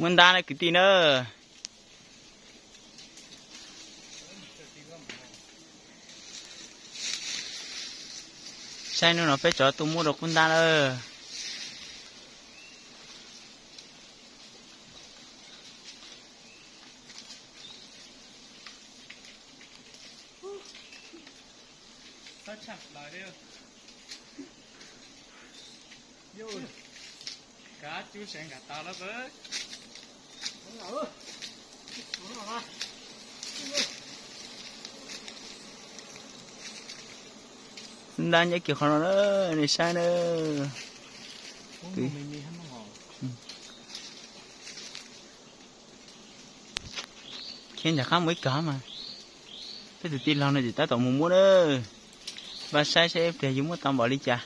Muab ntab na kwv tij na. Saib hnub no peb tsov tuaj muab rau qub ntab na. Ntab nyob kiag qhov no na, nej saib na. Khiav ntawm qab mus ib kag mas. Peb tus tij laug no ces tab tom mus muab na. Npaj saib saib ib pliag yuav muab tau npaum li cas.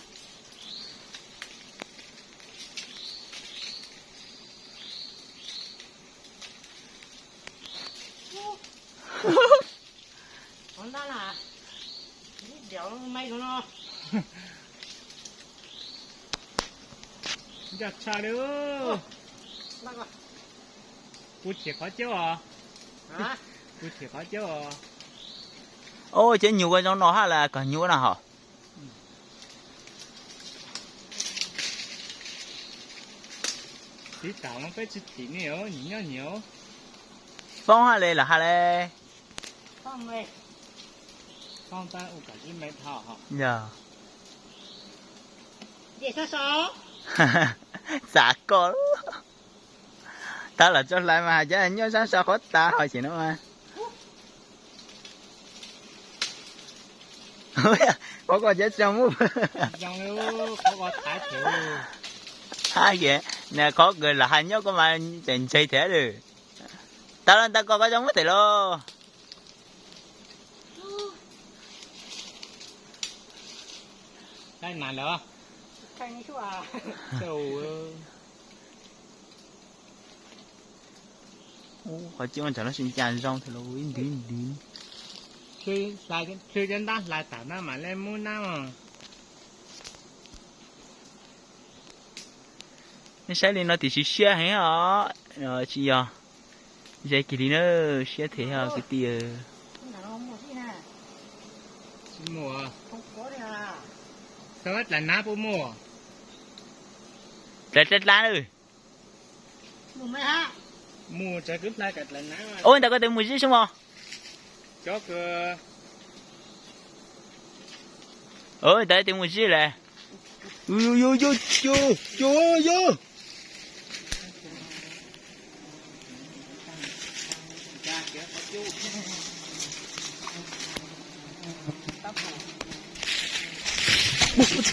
Ncaj tshaj li. Kuv chim qhov cub os. Kuv chim qhov cub os. Ua cov nyuag ua zoo no hab las kom nyuag no hos. Tiv tam no peb tsis chim ne, nyias nyob nyias. Foob hab le los hab le. Yog. Txav koj. Tag los tso hlais mas hais cov nyob sab sau qhov tas hos xyem no mas. Qhov koj cov tso muab. Hab, qhov kws los hais nyob koj mas tseem ntseg thiab lawm. Tag los ntag koj, koj tso muab tes los. Qhov cub ntawm no tsis ncaj zoo thiab los ib ntiv ib ntiv. Plhw cov ntab hlais tag na mam le muab nab. Nej saib li no tiam sis siab heev os, tsis yog ze kiag li na, siab thiab kwv tij. Dlawv dlab dlab lawm. Ua ntawd koj tes mus zib sub mos. Ntawd tes mus zib lawm. Yo yo yo yo yo.